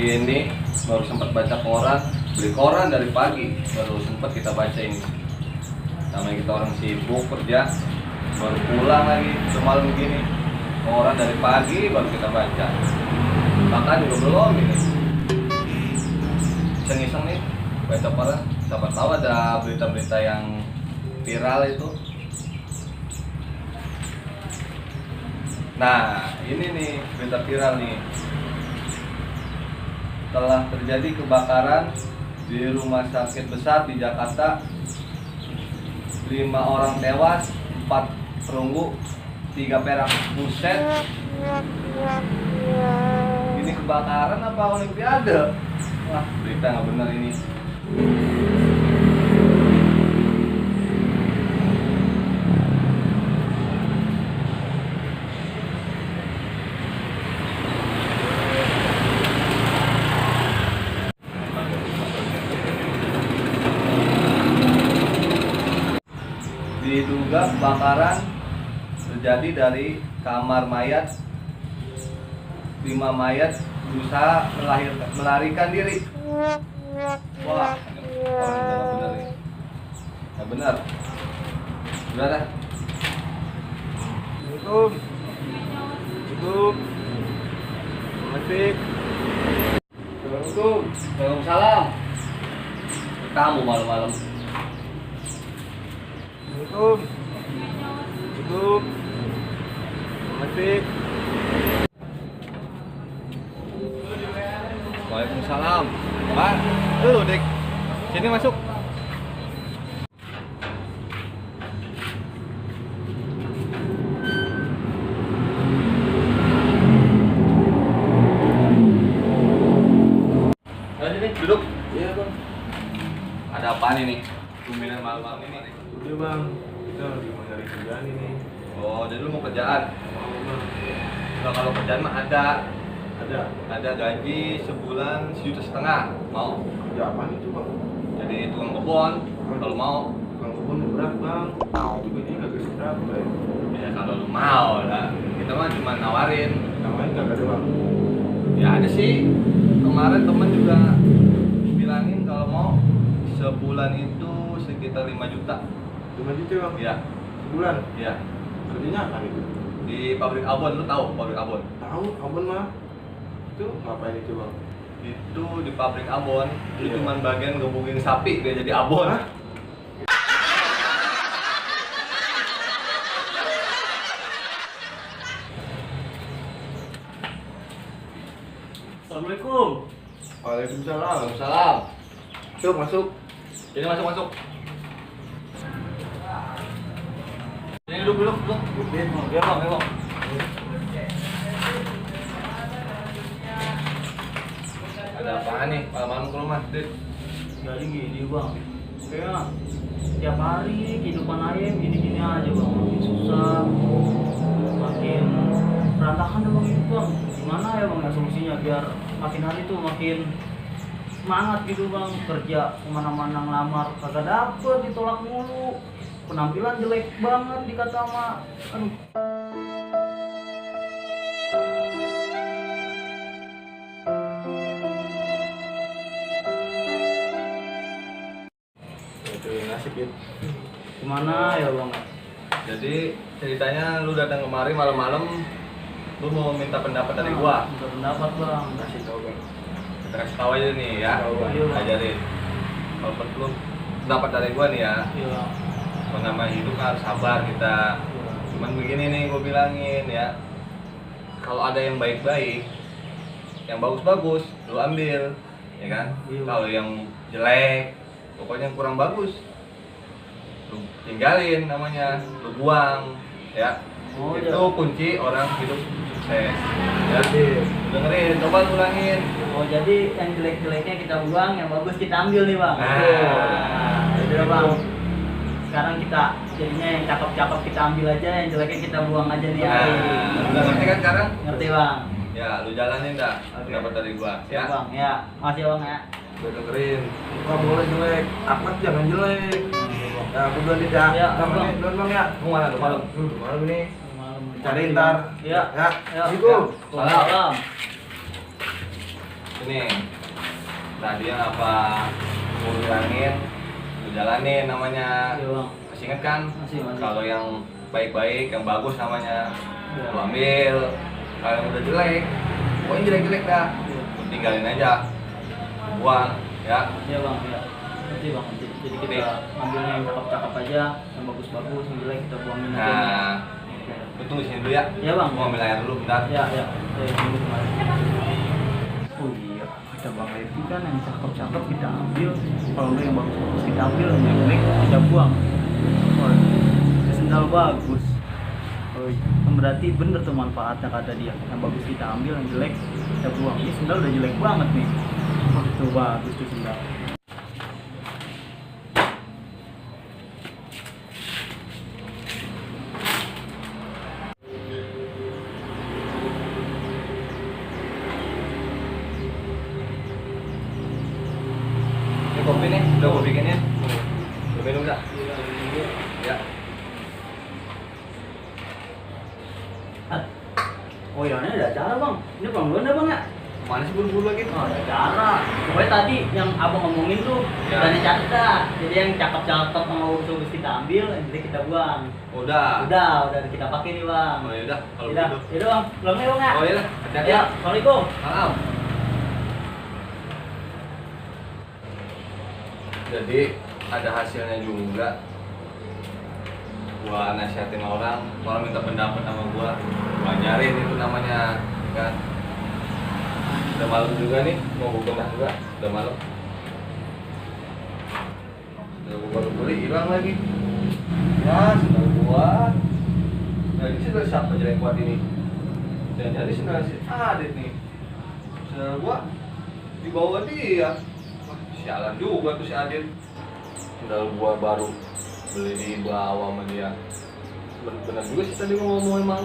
ini baru sempat baca koran, beli koran dari pagi, baru sempat kita baca ini. Namanya kita orang sibuk kerja, baru pulang lagi semalam begini. Koran dari pagi baru kita baca. Makan juga belum ini. Iseng-iseng nih baca koran, siapa tahu ada berita-berita yang viral itu. Nah, ini nih berita viral nih. Telah terjadi kebakaran di rumah sakit besar di Jakarta. 5 orang tewas, 4 perunggu, 3 perak. Buset. Ini kebakaran apa olimpiade? Wah, berita nggak benar ini. Diduga kebakaran terjadi dari kamar mayat. 5 mayat berusaha melarikan diri. Wah, orang nggak benar nih. Nggak benar. Udah dah. Assalamualaikum. Assalamualaikum. Masih. Assalamualaikum. Waalaikumsalam. Kamu malam-malam. Assalamualaikum. Assalamualaikum. Masih. Waalaikumsalam. Pak, tuh Dik. Sini masuk. Ayo sini, duduk. Iya bang. Ada apaan ini? Tumbenan malam-malam ini. Udah bang. Kita lagi mau nyari kerjaan ini. Oh, jadi lu mau kerjaan? Mau bang. Nah, kalau kerjaan mah ada. Ada. Ada gaji sebulan 1,5 juta. Mau? Kerja apa itu bang? Jadi tukang kebun. Kalau mau. Tukang kebun berat bang. Juga ini kagak seberapa ya. Ya kalau lu mau lah. Kita mah cuma nawarin. Namanya kagak ada bang. Ya ada sih. Kemarin temen juga bilangin kalau mau sebulan itu sekitar 5 juta. 5 juta bang. Iya. Sebulan. Iya. Kerjanya apa itu? Di pabrik abon, lu tahu pabrik abon? Tahu abon mah. Itu ngapain itu bang? Itu di pabrik abon, itu Iya. cuma bagian gebukin sapi dia jadi abon. Hah? Assalamualaikum. Waalaikumsalam. Waalaikumsalam. Masuk masuk. Jadi masuk. Ini duduk. Ya bang. Ada apaan nih malam-malam ke rumah, Dit? Jadi gini bang, kayak tiap hari kehidupan ayam gini-gini aja bang, makin susah, makin berantakan deh bang hidup bang. Gimana ya bang ya solusinya biar makin hari tuh makin semangat gitu bang, kerja kemana-mana ngelamar kagak dapet, ditolak mulu, penampilan jelek banget dikata sama, aduh. Itu nasib ya. Gimana ya bang? Jadi ceritanya lu datang kemari malam-malam, lu mau minta pendapat dari gua. Minta pendapat bang. Kasih tahu bang. Kita kasih tahu aja nih ya. Tahu, Bang. Iya, Bang. Ajarin. Kalau perlu pendapat dari gua nih ya. Iya. Mengamai hidup harus sabar kita. Cuman begini nih gua bilangin ya. Kalau ada yang baik-baik, yang bagus-bagus, lu ambil, ya kan? Iya. Kalau yang jelek, pokoknya yang kurang bagus, lu tinggalin namanya, lu buang, ya. Oh, Itu iya. kunci orang hidup sukses. Ya, Jadi dengerin, coba ulangin. Oh jadi yang jelek-jeleknya kita buang, yang bagus kita ambil nih bang. Nah, Itu dah, bang. Sekarang kita jadinya yang cakep-cakep kita ambil aja, yang jeleknya kita buang aja nih. Nah, udah ngerti kan sekarang? Ngerti bang? Ya, lu jalanin dah pendapat dari gua, Ya ya. bang, ya. Makasih bang ya. gue dengerin. Gak boleh jelek. Ahmad jangan jelek. Ya aku duluan nih dah. Ya, Bang, Bang. nih, duluan bang ya. Lu mana lu malam? Malam ini. Malam. Cari ntar. Ya. Ya. Ya. Assalamualaikum. Salam. ini. Nah dia apa mau bilangin, mau jalanin namanya. Iya bang. Masih inget kan? Masih. Kalau yang baik-baik, yang bagus namanya, Iya. lu ambil. Kalau yang udah jelek, pokoknya jelek-jelek dah, Iya. lu tinggalin aja, buang, ya. Iya bang, ya. Nanti bang, nanti. Jadi kita Nih. ambilnya yang cakep-cakep aja, yang bagus-bagus, yang jelek kita buangin aja. Nah, Oke. lu tunggu sini dulu ya. Iya bang. Mau ambil air dulu bentar. Ya, ya. Saya tunggu kemarin. Oh iya, kata Bang Levi kan yang cakep-cakep kita ambil, kalau udah yang bagus-bagus kita ambil, yang jelek kita buang. Oh, ini sendal bagus. Oh, kan berarti bener tuh manfaatnya kata dia. Yang bagus kita ambil, yang jelek kita buang. Ini sendal udah jelek banget nih. Oh, tuh bagus tuh sendal. Ini kopi nih, udah gue bikinin. Lu minum dah. Ya. Oh iya, ini ada acara bang. Ini bang duluan dah bang ya. Mana sih buru-buru lagi? Oh, ada acara. Pokoknya tadi yang abang ngomongin tuh Ya. udah dicatat dah. Jadi yang cakep-cakep sama bagus-bagus kita ambil, yang jelek kita buang. Udah. Udah kita pakai nih bang. Oh yaudah, kalau Udah, gitu. yaudah bang. Pulang nih bang ya. Oh iya, hati-hati Ya, ya. Assalamualaikum. Maaf. Jadi ada hasilnya juga. Gua nasihatin orang minta pendapat sama gua ajarin itu namanya kan. Udah malam juga nih, mau gua bedah juga, udah malam. Udah gua baru beli, hilang lagi. Ya, sendal gua. Nah, ini sendal siapa aja yang kuat ini? Dan jadi sendal si Adit nih. Sendal gua dibawa dia. Wah, sialan juga tuh si Adit. Sendal gua baru beli dibawa sama dia. Benar juga sih tadi ngomong emang.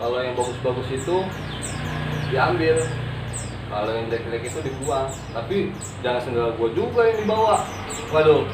Kalau yang bagus-bagus itu diambil, kalau yang jelek-jelek itu dibuang. Tapi jangan sendal gua juga yang dibawa. Waduh,